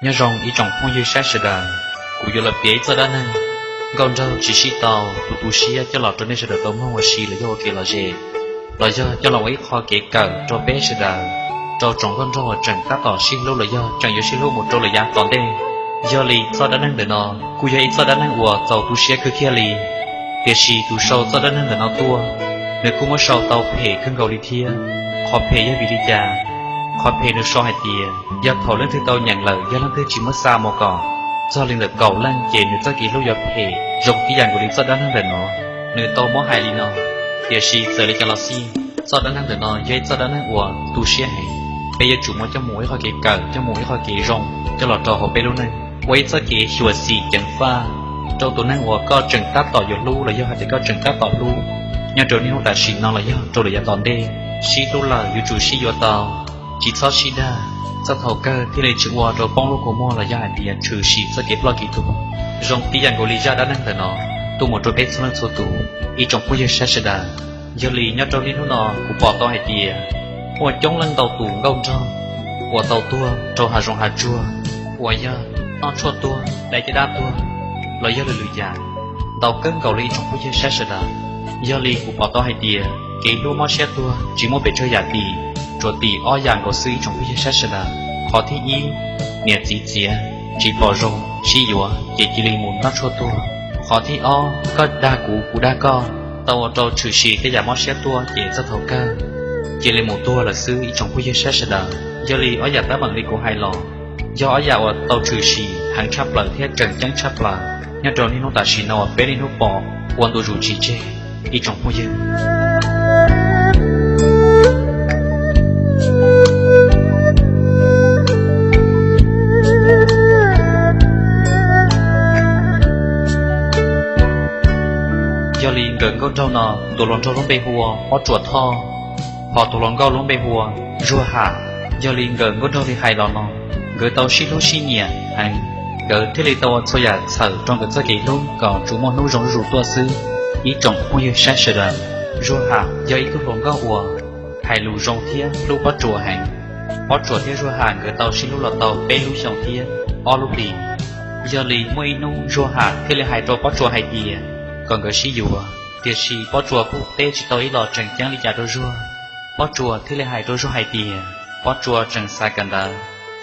Nyob zoo ib tsoom phooj ywg saib sawv daws, kuv yuav los piav ib txoj dab neeg nkauj nraug tsis sib tau, tu tu siab coj los rau nej sawv daws tau mloog ua si los yog ua kev lom zem, los yog coj los ua ib qho kev kawm rau peb sawv daws, rau tsoom nkauj nraug uas tseem tab tom sib hlub los yog tseem yuav sib hlub mus rau lawm yav tom ntej. Yog li txoj dab neeg ntawm no kuj yog ib txoj dab neeg uas txaus tu siab kawg kiag li. Tiam sis tus sau txoj dab neeg ntawm no tuaj, nws kuj muab sau tau phem kawg nkaus li thiab. Qhov phem yog vim li cas? Qhov phem nws sau hais tias yog thaum leej twg tau nyeem lawm yog leej twg tsis muab xa mus kom txog li ntawm kaum leej ces nws txoj kev hlub yuav phem zoo tib yam nkaus li txoj dab neeg ntawm no. Nws tau muab hais li no, tiam sis txawm li cas los xij, txoj dab neeg ntawm no yog ib txoj dab neeg uas tu siab heev. Peb yuav tsum muab coj mus ua ib qho kev kawm, coj mus ua ib qho kev zoo coj los rau hauv peb lub neej, ua ib txoj kev xyuam xim ceev faj rau tus neeg uas koj tseem tab tom yuav hlub los yog hais tias koj tseem tab tom hlub, nyob rau niaj hnub tam sim no los yog rau lawm yav tom ntej. Sib hlub lawm yuav tsum sib yuav tau, tsis txhob sib dag, txog thaum kawg thiaj li tsis ua rau poob lub kua muag los yog hais tias tshwm sim txoj kev ploj kev tuag. Zoo tib yam nkaus li zaj dab neeg ntawm no tuaj mus rau peb txhua leej txhua tus, ib tsoom phooj ywg saib sawv daws. Yog li nyob rau niaj hnub no kuv pom tau hais tias muaj coob leej ntau tus nkauj nraug uas tau tuag rau hav zoov hav tsuag, uas yog noj tshuaj tuag, dai caj dab tuag, los yog lwm lwm yam, ntau kawg nkaus li ib tsoom phooj ywg saib sawv daws. Yog li kuv pom tau hais tias kev hlub mob siab tuag tsis muaj pes tsawg yam tim, tsuas tim ob yam nkaus xwb ib tsoom phooj ywg saib sawv daws. Qhov thib ib, niam txiv txiav tsis pom zoo sib yuav ces cia li mus noj tshuaj tuag. Qhov thib ob, koj dag kuv kuv dag koj, tau ua rau tshwm sim tej yam mob siab tuaj ces txog thaum kawg cia li mus tuag lawm xwb ib tsoom phooj ywg saib sawv daws. Yog li ob yam teeb meem li kuv hais los yog ob yam uas tau tshwm sim heev tshaj plaws thiab tseem ceeb tshaj plaws nyob rau niaj hnub tam sim no uas peb niaj hnub pom ua ntu zus tsis tseg ib tsoom phooj ywg. Yog li nkawm nkauj nraug no tus hluas nraug lub npe hu ua Pob Tsuas Thoj, hos tus hluas nkauj lub npe hu ua Zuag Ham. Yog li nkawm nkauj nraug li hais los no, nkawd tau sib hlub sib nyiam heev, nkawd thiaj li tau ua txhua yam txhawm rau nkawd txoj kev hlub kom tsuas muaj hnub zoo zuj zus tuaj xwb ib tsoom phooj ywg saib sawv daws. Zuag Ham yog ib tug hluas nkauj uas hais lus zoo thiab hlub Pob Tsuas heev. Pob Tsuas thiab Zuag Ham nkawd tau sib hlub los tau peb lub xyoos thiab ob lub hlis. Yog li muaj ib hnub Zuag Ham thiaj li hais rau Pob Tsuas hais tias kom nkawd sib yuav, tiam sis Pob Tsuas kuj teb tsis tau ib los tseem ceeb li cas rau Zuag. Pob Tsuas thiaj li hais rau Zuag hais tias Pob Tsuas tseem xav kawm ntawv,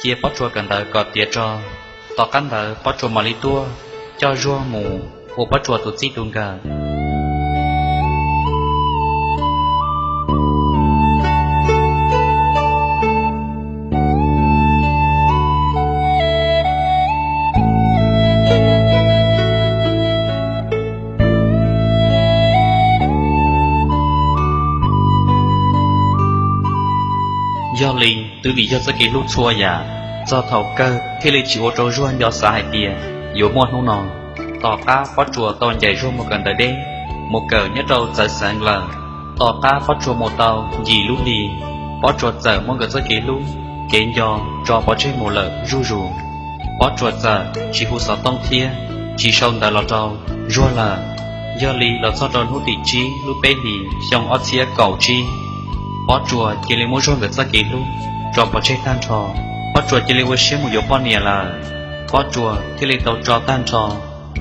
cia Pob Tsuas kawm ntawv kom tiav tso. Tom qab ntawd Pob Tsuas mam li tuaj coj Zuag mus ua Pob Tsuas tus txij tus nkawm. Yog li twb vim yog txoj kev hlub txhua yam, txog thaum kawg thiaj li tsis ua rau Zuag nco xav hais tias yuav muaj hnub no. Tom qab Pob Tsuas tau ncaim Zuag mus kawm ntawv deb, mus kawm nyob rau txawv xeev lawm. Tom qab Pob Tsuas mus tau yim lub hlis, Pob Tsuas txawm muab nkawd txoj kev hlub, kev nco tso pov tseg mus lawm zuj zus. Pob Tsuas txawm tsis hu xov tooj thiab tsis sau ntawv los rau Zuag lawm. Yog li los txog rau hnub tim tsib lub peb hlis xyoo ob txhiab kaum tsib, Pob Tsuas cia li muab Zuag nkawd txoj kev hlub tso pov tseg tag nrho. Pob Tsuas cia li ua siab mus yuav poj niam lawm. Pob Tsuas thiaj li tau tso tag nrho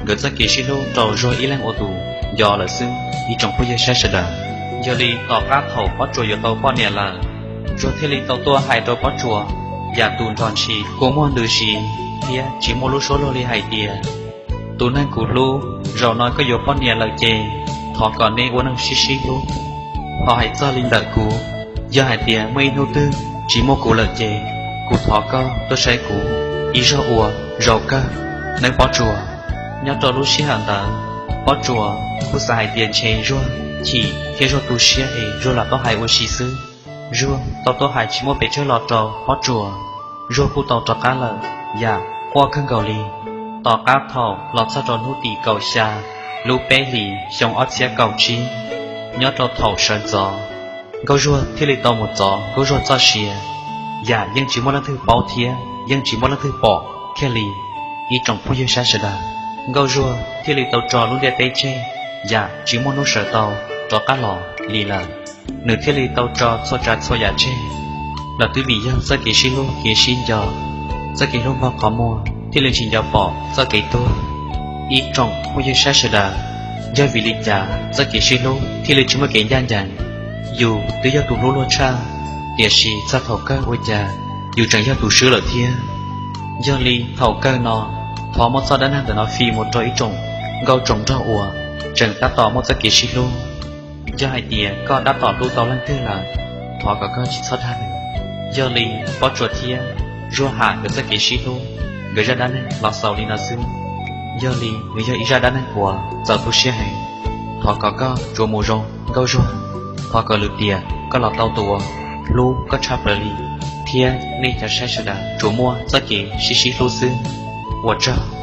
nkawd txoj kev sib hlub rau Zuag ib leeg ua tus nco lawm xwb ib tsoom phooj ywg saib sawv daws. Yog li tom qab thaum Pob Tsuas yuav tau poj niam lawm, Zuag thiaj li tau tuaj hais rau Pob Tsuas yam tus nrog ntshis kua muag ntws si thiab tsis muaj lub suab luag li hais tias, tus neeg kuv hlub, zaum no koj yuav poj niam lawm ces thov kom nej ua neej sib sib hlub. Ho hais txog li ntawm kuv, yog hais tias muaj ib hnub twg tsis muaj kuv lawm ces kuv thov koj tuaj saib kuv ib zaug ua zaum kawg nawb Pob Tsuas. Nyob rau lub sij hawm ntawd, Pob Tsuas kuj xav hais tias ntshe Zuag chim thiab Zuag tu siab es Zuag lam tuaj hais ua si xwb. Zuag tau tuaj hais tsis muaj pes tsawg los rau Pob Tsuas, Zuag kuj tau rov qab lawm yam quaj kawg nkaus li. Tom qab thaum los txog rau hnub tim kaum xya lub peb hlis xyoo ob txhiab kaum tsib, nyob rau thaum sawv ntxov, Nkauj Zuag thiaj li tau mus txov Nkauj Zuag txoj sia, yam yeej tsis muaj leej twg paub thiab yeej tsis muaj leej twg pom kiag li ib tsoom phooj ywg saib sawv daws. Nkauj Zuag thiaj li tau tso lub ntiaj teb tseg, yam tsis muaj hnub sawv tau rov qab los li lawm. Nws thiaj li tau tso txhua tsav txhua yam tseg, los twb vim yog txoj kev sib hlub kev sib nco, txoj kev hlub npog qhov muag thiaj li tsis nco pom txoj kev tuag. Ib tsoom phooj ywg saib sawv daws, yog vim li cas txoj kev sib hlub thiaj li tsis muaj kev ncaj ncees? Yus twb yog tus hlub luag tshaj, tiam sis txog thaum kawg ua cas yus tseem yog tus swb lawm thiab. Yog li thaum kawg no, thov muab txoj dab neeg ntawm no fij mus rau ib tsoom nkauj tsoom nraug uas tseem tab tom muaj txoj kev sib hlub. Yog hais tias koj tab tom hlub tau leej twg lawm, thov kom koj tsis txhob dag lawm. Yog li Pob Tsuas thiab Zuag Ham nkawd txoj kev sib hlub, nkawd zaj dab neeg los xaus li no xwb. Yog li nws yog ib zaj dab neeg uas txaus tu siab heev. Thov kom koj tsuas mus zoo nkauj Zuag. Thov kom lwm tiam koj los tau tus uas hlub koj tshaj plaws li, thiab nej cov saib sawv daws tsuas muaj txoj kev sib sib hlub xwb. Ua tsaug.